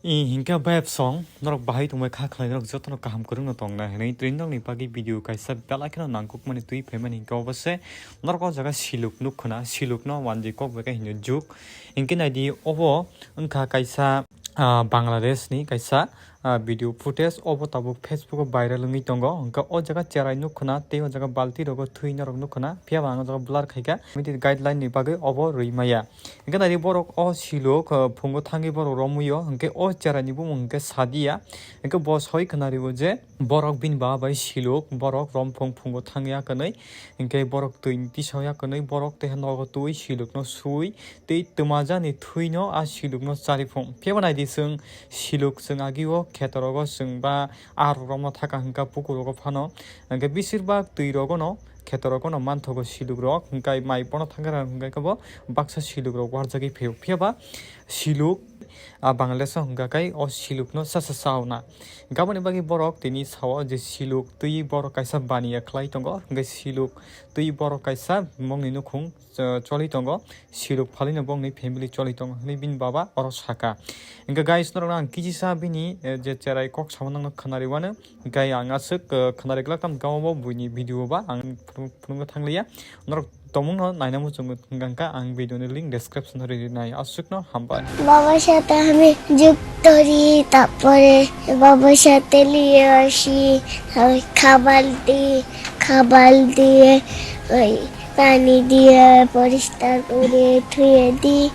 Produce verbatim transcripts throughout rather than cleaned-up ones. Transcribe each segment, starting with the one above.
I hinkhe bayap song, norok bahai tongbai kha khlai, norok jotono kaham kwrwngno tongna hwnwi twi norokni bagwi video kaisa belai kheno nangkukmani twi phaimani hinkhe obo se norok o jaga siluk nuk khna, silukno wanjwi kok bai khe hino juk. Hinkhe naidi obo wngkha kaisa, ah, Bangladeshni kaisa, ah, video footage, obo tabuk Facebook o viral wngwi tongo. Hinkhe o jaga cherai nuk khna tei o jaga balti rogo thwi norok nuk khna, phiyaba ang o jaga blur khaikha, community guideline ni bagwi obo rwi maya. Hinkhe naidi borok o siluk, ah, phungo thangwi borok romwi o, hinkhe o cherai ni bumung hinkhe Sadia. Hinkhe bo soi khna rio je borok bini baba bai siluk, borok romphung phungo thangya kwnwi, hinkhe borok twi ni tisao ya kwnwi, borok tei nogo twi silukno sui tei twmajani thwino a silukno chariphung. Phiyaba naidi chwng siluk chwng agio khetorogo chwng ba a rok romno thaka hinkha pukurogo phano, hinkhe bisirbak twi rogono khetorogono manthogo silukrok, hinkhe mai bono thangkhe hinkhe bo baksa silukrok warjagwi phio. Phiyaba siluk, ah, Bangladesh o hwnka khe o silukno sa sa chauna. Gaboni bagwi borok tini sao je siluk twi borok kaisa baniya khlai tongo, hwnkhe siluk twi borok kaisa mongni nukhung, eh, choli tongo, siluk phalino bongni family choli tongo hwnwi bini baba oro saka. Hwnkhe guys, norokno ang kichisa bini, eh, je cherai kok samo nangno khwnariwano, hwnkhe ang aswk, eh, khwnariglak tam gao bo buini video ba ang phunuk-, phunukna thangliya. Norok Tomungno naina muchungo hwnkha ang video ni link description o rinai, aswkno hambai. বাবার সাথে আমি যুক্ত হই, তারপরে বাবার সাথে নিয়ে আসি, আমি খাবার দিই, খাবার দিয়ে ওই পানি দিয়ে পরিষ্কার করে ধুয়ে দিই,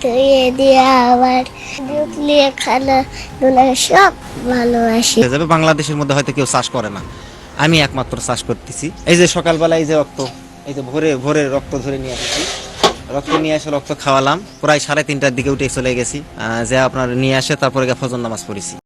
ধুয়ে দিয়ে আবার দুধ নিয়ে খেলাধুলা সব ভালোবাসি। যাবে বাংলাদেশের মধ্যে হয়তো কেউ চাষ করে না, আমি একমাত্র চাষ করতেছি। এই যে সকালবেলা এই যে রক্ত, এই যে ভোরে ভোরে রক্ত ধরে নিয়ে আসছি, রক্ত নিয়ে এসে রক্ত খাওয়ালাম, প্রায় সাড়ে তিনটার দিকে উঠে চলে গেছি। আহ, যে আপনার নিয়ে আসে, তারপরে গিয়ে ফজর নামাজ পড়েছি।